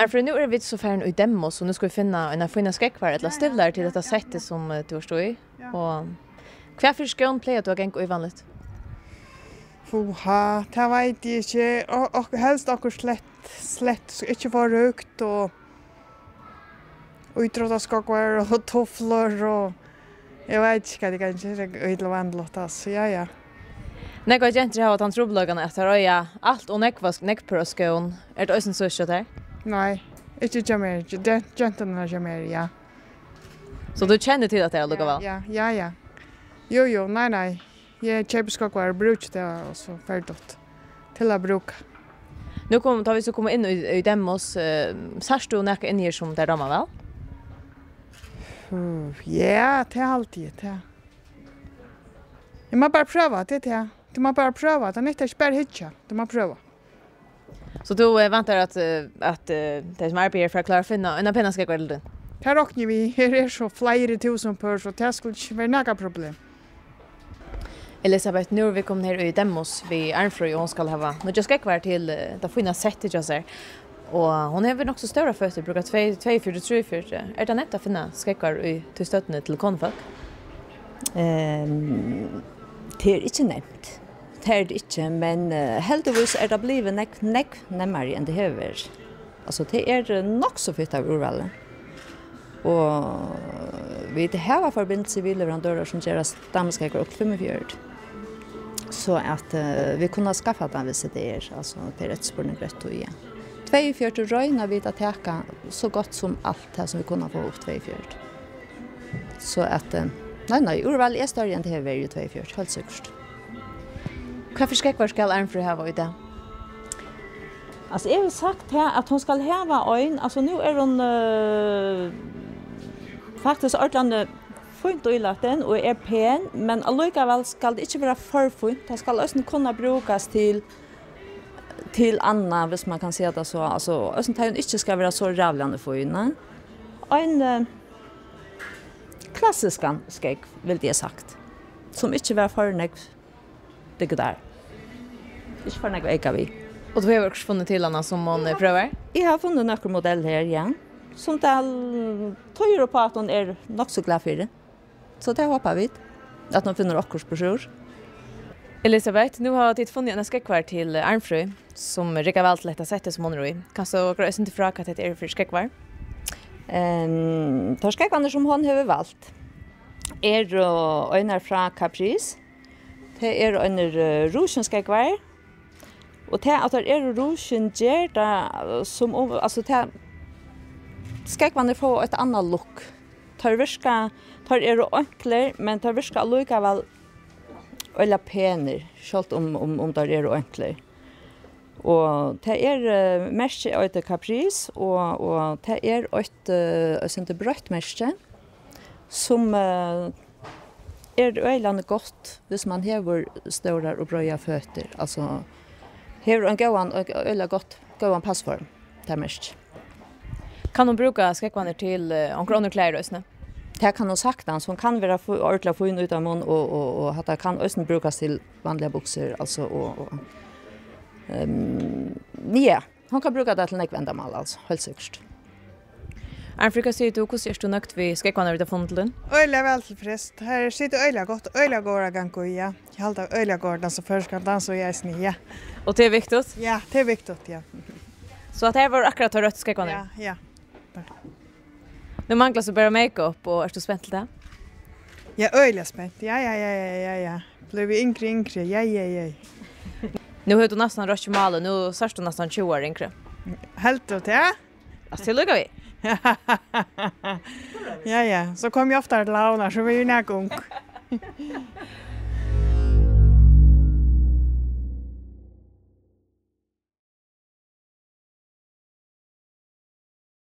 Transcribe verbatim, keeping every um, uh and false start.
Arnfríð, nú eru vit so farin í Demos, og nú skal vit finna eina fína skógvar ella stivlar til hetta settið, sum, eh, tú ert í. Ja. Og hvat fyri skóm plagar tú at ganga í vanligt? Puha, tað veit eg ikki. Og, og helst okkurt slett, slett, so ikki for høgt, og, og ítróttaskógvar og tuflur og eg veit ikki, hvat eg kann gera í til vanligt, altso, ja, ja. Nógvar gentur hava tann trupulleikan, at tær eiga alt og nógva, nógv pør av skóm. Er tað eisini so hjá tær? Nei, ikki hjá mær. Gen-, genturnar hjá mær, ja. So tú kennir til tað allíkavæl? Ja, ja, ja. Jú, jú, nei, nei. Eg keypi skógvar og brúki tað, og so ferdigt. Til at brúka. Nú kom, tá vit so koma inn í, í Demos, eh, sært tú nakað inni her sum tær dámar væl? Uh, ja, tað haldi eg, tað. Eg má bara prøva, tað er tað. Tú má bara prøva, tað nyttar ikki bara at hyggja, tú má prøva. So tú, eh, væntar at, eh, at, eh, tey sum arbeiða her fara at klára at finna eina pena skógvar til tín? Tað rokni eg við. Her eru so fleiri túsund pør, so tað skuldi ikki verið nakað problem. Elisabeth, nú eru vit komin her í Demos við Arnfríð, og hon skal hava nýggjar skógvar til, eh, tað fína settið hjá sær. Og hon hevur nokk so stórar føtur, brúkar tvey, tveyogfjøruti, trýogfjøruti. Er tað nemt at finna skógvar í tí støddini til konufólk? Ehm, tað er ikki nemt. Tað er tað ikki, men, eh, heldigvís er tað blivið nógv, nógv nemmari, enn tað hevur verið. Altso, tað er, eh, nokk so fitt av úrvali. Og vit hava forbindilsi við leverandørar, sum gera damuskógvar upp til fimmogfjøruti. So at, eh, vit kunnu skaffa tað, viss tað er, altso, tað er eftirspurningur eftir tí, ja. Tveyogfjøruti royna vit at taka so gott sum alt tað, sum vit kunnu fáa upp tveyogfjøruti. So at, eh, nei, nei, úrvalið er størri enn tað hevur verið í tveyogfjøruti, heilt sikkurt. Hvat fyri skógvar skal Arnfríð hava í dag? Altso, eg vil sagt her, at hon skal hava ein, altso, nú er hon, eh, faktiskt ordiliga fínt ílatin og er pen, men allíkavæl skal tað ikki vera for fínt. Tað skal eisini kunna brúkast til, til annað, viss man kann siga tað so. Altso, eisini tá hon ikki skal vera so rævlandi fín, nei. Ein, eh, klassiskan skógv, vildi eg sagt, sum ikki var for nógv digitalt. Ikki for nógv eyka við. Og tú hevur okkurt funnið til hana, sum hon, eh, prøvar? Eg havi funnið nøkur modell her, ja. Sum tað týðir upp á, at hon er nokk so glað fyri. So tað hopa vit, at hon finnur okkurt brúsúr. Elisabeth, nú hava tit funnið eina skógvar til, eh, Arnfríð, sum riggar væl til hetta settið, sum hon er í. Kanst tú greiða eitt sindur frá, hvat hetta eru fyri skógvar? Ehm, teir skógvarnir, sum hon hevur valt, eru einar frá Caprice. Tað eru einir, eh, rúskinskógvar. Og tað, at teir eru rúskinn, ger tað, eh, sum um, altso, tað, skógvarnir fáa eitt annað look. Teir virka, teir eru einklir, men teir virka allíkavæl øgiliga penir, sjálvt um, um, um teir eru einklir. Og tað er, eh, merkið eitur Caprice, og, og tað er eitt, eh, eitt sindur breitt merki, sum, eh, er øgiliga gott, viss man hevur stórar og breiðar føtur. Altso, hevur ein góðan, øgiliga gott, góðan passform, tað merkið. Kann hon brúka skógvarnar til, eh, onkur onnur klæðir eisini? Tað kann hon saktans. Hon kann vera fí-, ordiliga fín út á munn, og, og, og hatta kann eisini brúkast til vanligar buksur, altso, og, og, ehm, ja, hon kann brúka tað til nógv endamál, altso, heilt sikkurt. Arnfríð, hvat sigur tú? Hvussu ert tú nøgd við skógvarnar, vit hava funnið til tín? Øgiliga væl tilfreds. Her situr øgiliga gott, øgiliga góðar at ganga í, ja. Eg haldi, at øgiliga góðar at dansa føroyskan dans í eisini, ja. Og tað er viktigt? Ja, tað er viktigt, ja. So at her vóru akkurát teir røttu skógvarnir? Ja, ja. Nú manglar so bara make-up, og ert tú spent til tað? Ja, øgiliga spent. Ja, ja, ja, ja, ja, ja. Blívur yngri, yngri. Ja, ja, ja. Nú hevur tú næstan rokkið málið. Nú sært tú næstan tjúgu ár yngri. Heldur tú tað? Altso, til lukku við. Ja, ja. So komi eg oftari til Havnar, so verði eg nakað ung.